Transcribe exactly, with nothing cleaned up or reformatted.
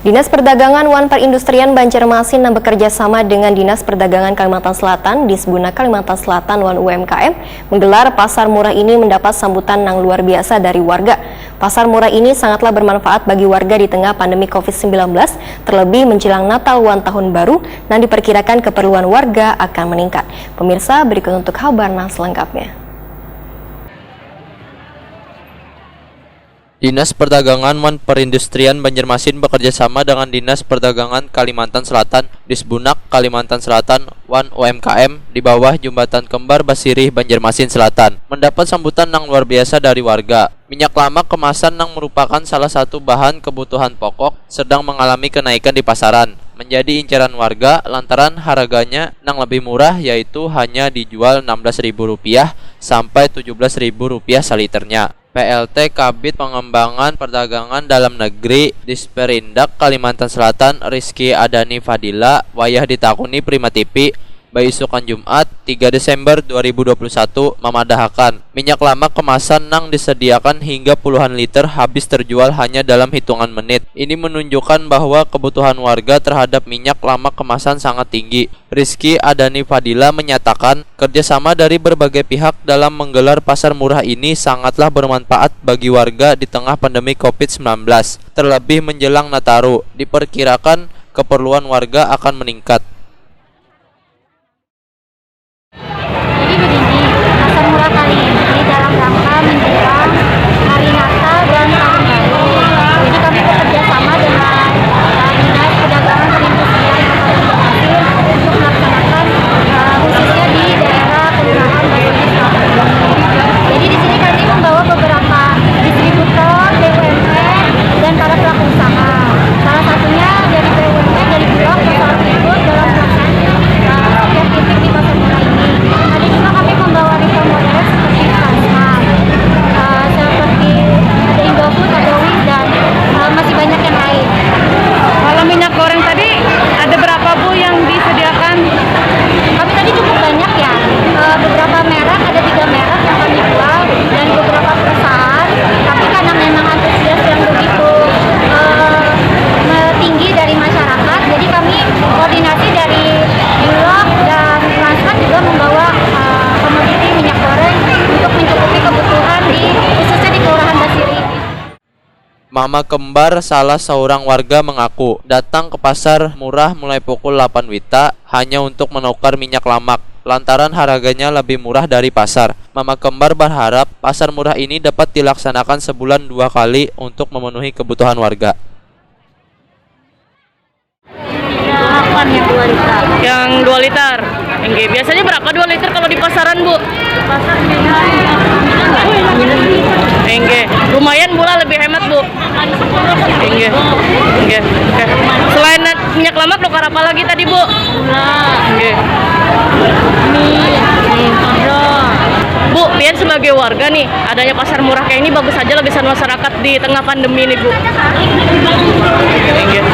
Dinas Perdagangan wan Perindustrian Banjarmasin nang bekerja sama dengan Dinas Perdagangan Kalimantan Selatan, Disbunak Kalimantan Selatan wan U M K M, menggelar pasar murah ini mendapat sambutan nang luar biasa dari warga. Pasar murah ini sangatlah bermanfaat bagi warga di tengah pandemi covid sembilan belas, terlebih menjelang Natal wan Tahun Baru, nang diperkirakan keperluan warga akan meningkat. Pemirsa, berikut untuk habar nang selengkapnya. Dinas Perdagangan wan Perindustrian Banjarmasin bekerja sama dengan Dinas Perdagangan Kalimantan Selatan, Disbunak Kalimantan Selatan, wan U M K M di bawah Jembatan Kembar Basirih, Banjarmasin Selatan, mendapat sambutan nang luar biasa dari warga. Minyak lamak kemasan nang merupakan salah satu bahan kebutuhan pokok sedang mengalami kenaikan di pasaran, menjadi incaran warga lantaran harganya nang lebih murah, yaitu hanya dijual enam belas ribu rupiah sampai tujuh belas ribu rupiah saliternya. P L T Kabid Pengembangan Perdagangan Dalam Negeri Disperindak Kalimantan Selatan, Rizky Adani Fadila, wayah ditakuni Prima T V, baisukan Jumat, tiga Desember dua ribu dua puluh satu, mamadahakan, minyak lamak kemasan nang disediakan hingga puluhan liter habis terjual hanya dalam hitungan menit. Ini menunjukkan bahwa kebutuhan warga terhadap minyak lamak kemasan sangat tinggi. Rizky Adani Fadila menyatakan, kerjasama dari berbagai pihak dalam menggelar pasar murah ini sangatlah bermanfaat bagi warga di tengah pandemi covid sembilan belas, terlebih menjelang Nataru. Diperkirakan keperluan warga akan meningkat. Jadi begini, pasar murah kali ini dalam rangka menjelang hari Natal dan Tahun Baru. Jadi kami bekerja sama dengan, eh, Dinas Perdagangan Perindustrian Kota Banjarmasin untuk melaksanakan, eh, khususnya di daerah Kelurahan Basirih Selatan ini. Jadi di sini kami membawa beberapa distributor, B U M N, dan para pelaku usaha. Salah satunya dari B U M N, dari Bulog, yang sangat ikut dalam pelaksanaan, eh, setiap titik di pasar murah ini. Ada juga kami membawa retail modern seperti Transmart, eh, seperti ada Indofood, ada Wings, dan, eh, masih banyak yang lain. Kalau minyak goreng tadi, ada berapa, Bu, yang disediakan? Kami tadi cukup banyak, ya. Eh, beberapa merek, ada tiga merek yang kami jual dari beberapa perusahaan. Tapi karena memang antusias yang begitu, eh, me-, tinggi dari masyarakat, jadi kami koordinasi dari Bulog dan Transmart juga membawa, eh, komoditi minyak goreng untuk mencukupi kebutuhan di, khususnya di Kelurahan Basirih. Mama Kembar, salah seorang warga, mengaku datang ke pasar murah mulai pukul delapan wita hanya untuk menukar minyak lamak lantaran harganya lebih murah dari pasar. Mama Kembar berharap pasar murah ini dapat dilaksanakan sebulan dua kali untuk memenuhi kebutuhan warga. Delapan yang dua liter. Yang dua liter. Enggak, biasanya berapa dua liter kalau di pasaran, Bu? Di pasar, enggak, lumayan murah, lebih hemat, Bu. Enggak. Enggak. Oke. Selain minyak lamak, nukar apa lagi tadi, Bu? Gula. Enggak. Mie. Hmm. Bu, pian sebagai warga nih, adanya pasar murah kayak ini bagus aja lah gasan masyarakat di tengah pandemi ini, Bu. Inggih.